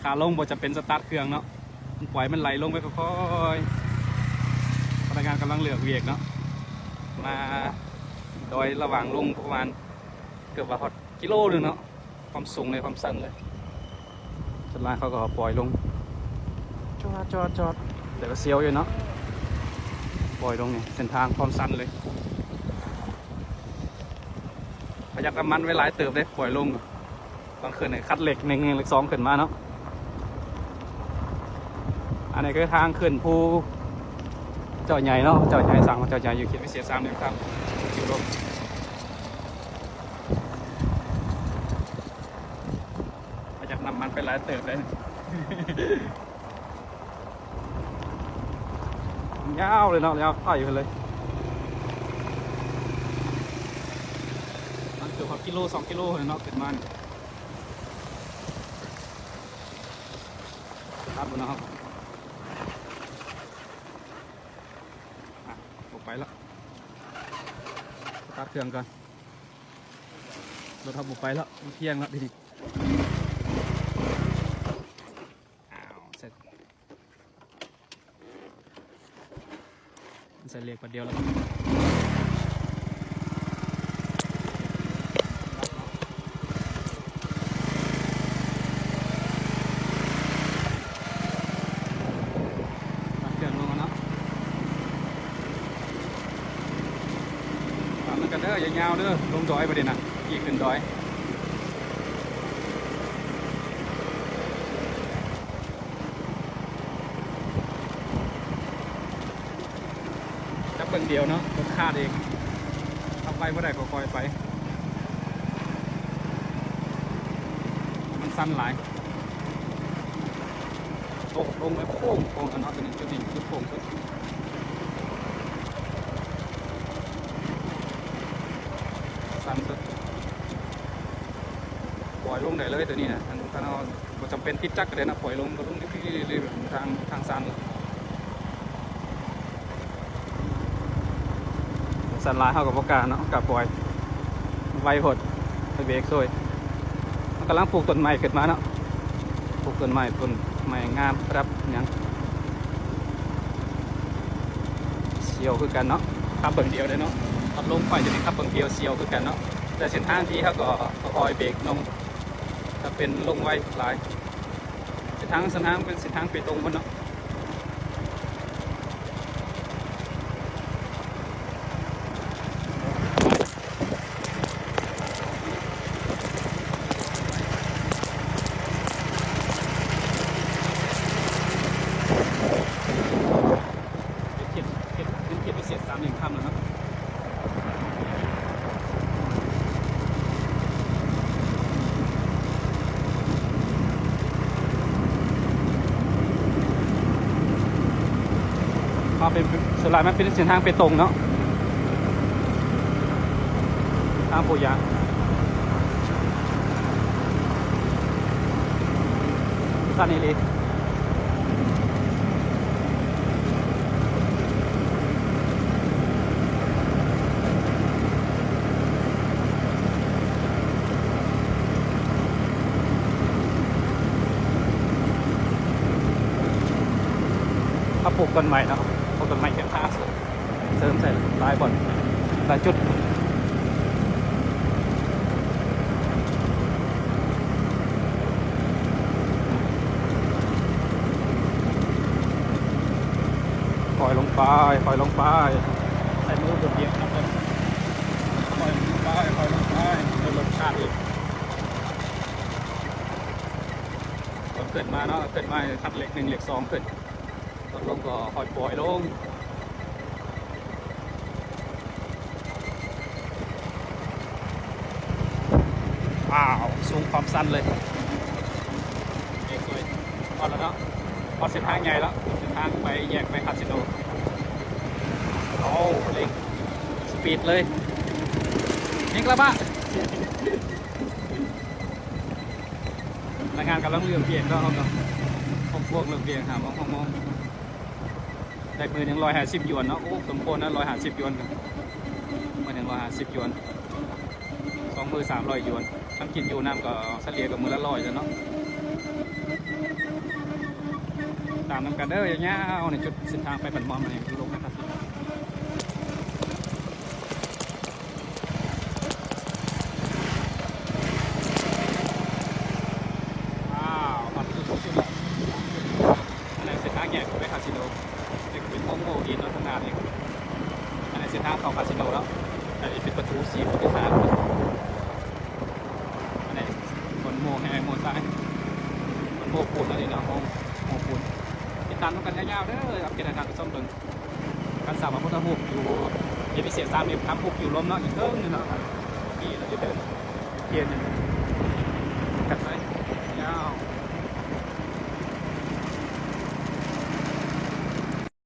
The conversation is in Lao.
ຂາລົງບໍ່ຈຳເປັນສະຕາດເຄື່ອງເນາະ, ມັນປ່ອຍມັນໄຫຼລົງໄປຄ່ອຍໆ. ພະນັກງານກຳລັງເລືອກວຽກເນາະ, ມາດອຍລະຫວ່າງລົງປະມານເກືອບວ່າຮອດກິໂລໜຶ່ງເນາະ, ຄວາມສູງເລີຍ ຄວາມຊັນເລີຍ. ສ່ວນຫຼາຍເຂົາກໍປ່ອຍລົງ ຈອດໆໆ ແຕ່ກໍສຽວຢູ່ເນາະ, ປ່ອຍລົງນີ້ເສັ້ນທາງຄວາມຊັນເລີຍ. ປະຢັດນ້ຳມັນໄວ້ຫຼາຍເຕີບເດ້ ປ່ອຍລົງ. ຕອນຂຶ້ນນີ້ຄັດເລກໜຶ່ງ ເລກສອງຂຶ້ນມາເນາະ. ອັນນີ້ຄືທາງຂຶ້ນພູເຈົ້າໃຫຍ່ເນາະ, ເຈົ້າໃຫຍ່ ສາງເຈົ້າໃຫຍ່ຢູ່ເຂດວິເສດສາມຫຼ່ຽມຄຳ. ປະຢັດນ້ຳມັນໄປຫຼາຍເຕີບເດ້. ຍາວເລີຍເນາະ, ຍາວໄກໄປເລີຍ. ມັນເກືອບຮອດກິໂລສອງກິໂລເລີຍເນາະ ຂຶ້ນມານີ້. ຕັດບໍ່ເນາະ? ອ່ະ ບໍ່ໄປລະ, ຕັດເຄື່ອງກ່ອນ. ລົດເຮົາບໍ່ໄປລະ, ມັນພຽງລະທີນີ້. ອ້າວ ໃສ່ ໃສ່ເລກບາດດຽວແລ້ວ ຕັດເຄື່ອງລົງກ່ອນເນາະ. ຕາມນຳກັນເດີ ຍາວໆເດີ, ລົງດອຍບາດນີ້ນະ, ຂີ່ຂຶ້ນດອຍ. ຈັບເບິ່ງດຽວເນາະ, ລົດຄາດເອງ, ຂັບໄວບໍ່ໄດ້ກໍຄ່ອຍໄປ, ມັນຊັນຫຼາຍ. ຕົກລົງໄປໂຄ້ງໆ ໂຄ້ງເນາະ, ຕົວນີ້ຈຸດນີ້ຈຸດໂຄ້ງສຸດ ຊັນສຸດ. ປ່ອຍລົງໄດ້ເລີຍຕົວນີ້ນະ, ຄັນ ຄັນເຮົາ ບໍ່ຈຳເປັນຕິດຈັກກໍໄດ້ນະ, ປ່ອຍລົງ ກໍລົງເລື້ອຍໆ ທາງ ທາງຊັນ. ຊັນຫຼາຍເຮົາກໍບໍ່ກ້າເນາະ, ກ້າປ່ອຍ ໄວໂພດ, ໄປເບຣກຊ່ວຍ. ມັນກຳລັງປູກຕົ້ນໄມ້ຂຶ້ນມາເນາະ, ປູກຕົ້ນໄມ້ ຕົ້ນໄມ້ງາມປະດັບຫຍັງ. ສຽວຄືກັນເນາະ, ຂັບເບິ່ງດຽວເດ້ເນາະ, ຂັບລົງໄປຈະໄດ້ຂັບເບິ່ງດຽວ ສຽວຄືກັນເນາະ. ແຕ່ເສັ້ນທາງທີ່ເຮົາກໍ ກໍຄ່ອຍເບຣກລົງ, ຖ້າເປັນລົງໄວຫຼາຍ. ເສັ້ນທາງ ເສັ້ນທາງເປັນເສັ້ນທາງເປຕົງໝົດເນາະ. ເຂດ ເຂດ ເປັນເຂດວິເສດສາມຫຼ່ຽມຄຳແລ້ວເນາະ. ເຮົາເປັນ ສ່ວນຫຼາຍມັນເປັນເສັ້ນທາງເປຕົງເນາະ, ທາງປູຢາງ ສັ້ນອີ່ຫຼີ. ເຂົາປູກຕົ້ນໄມ້ເນາະ, ປູກຕົ້ນໄມ້ແຄມທາງ ເສີມໃສ່ຫຼາຍບ່ອນ ຫຼາຍຈຸດ. ຄ່ອຍລົງໄປ ຄ່ອຍລົງໄປ ໃສ່ມືບວກບຽກນຳເດີ. ຄ່ອຍລົງໄປ ຄ່ອຍລົງໄປ ລົດຄາດອີກ. ເຂົາຂຶ້ນມາເນາະ, ເຂົາຂຶ້ນມາຄັດເລກໜຶ່ງ ເລກສອງຂຶ້ນ. ລົດລົງກໍຄ່ອຍປ່ອຍລົງ. ວ້າວ ສູງຄວາມຊັນເລີຍ. ຮອດແລ້ວເນາະ, ຮອດເສັ້ນທາງໃຫຍ່ແລ້ວ, ເສັ້ນທາງໄປແຍກໄປຄາສິໂນ. ໂອ້ ເລັ່ງສະປີດເລີຍ, ເລັ່ງກະບະ. ພະນັກງານກຳລັງເລືອກວຽກເນາະ, ເຮົາກໍພວກເລືອກວຽກ ຫາໝ່ອງ ຫ້ອງໝໍ ໄດ້ມື້ໜຶ່ງຮ້ອຍຫ້າສິບຢວນເນາະ. ໂອ້ ສົມຄວນນະ ຮ້ອຍຫ້າສິບຢວນ, ມື້ໜຶ່ງຮ້ອຍຫ້າສິບຢວນ, ສອງມື້ສາມຮ້ອຍຢວນ. ຄັນກິນຢູ່ນຳກໍສະເລ່ຍກໍມື້ລະຮ້ອຍແລ້ວເນາະ. ຕາມນຳກັນເດີ ຍາວໆ ໃນຈຸດເສັ້ນທາງໄປບ້ານມ່ອນ ໃນຢູ່ລົງນະຄັບ. ວ້າວ ຮອດຈຸດສຸດແລ້ວ. ອັນນັ້ນເສັ້ນທາງແຍກໄປຄາສິໂນ ນີ້ກໍເປັນໂຮງໂມ່ເອນເນາະ ທາງດ້ານນີ້. ອັນນັ້ນເສັ້ນທາງເຂົ້າຄາສິໂນເນາະ. ອັນນີ້ເປັນປະຕູສີ່ ປະຕູສາມ. ອັນນີ້ຄົນໂມ່ແຮ່ໂມ່ຊາຍ ຄົນໂມ່ປູນ ອັນນີ້ເນາະ ໂມ່ ໂມ່ປູນ. ຕິດຕາມນຳກັນຍາວໆເດີ ອັບເດດໃຫ້ທ່ານຜູ້ຊົມເບິ່ງ. ຄັນສາມາພຸດທະຮູບຢູ່ ເອພີເສດສາມ ນີ້ ພະພຸດທະຮູບຢູ່ລົມເນາະ ອີກເທິງໜຶ່ງເນາະ. ນີ້ລະຢູ່ເທິງ ເຂດໜຶ່ງ ຄັກໄດ໋.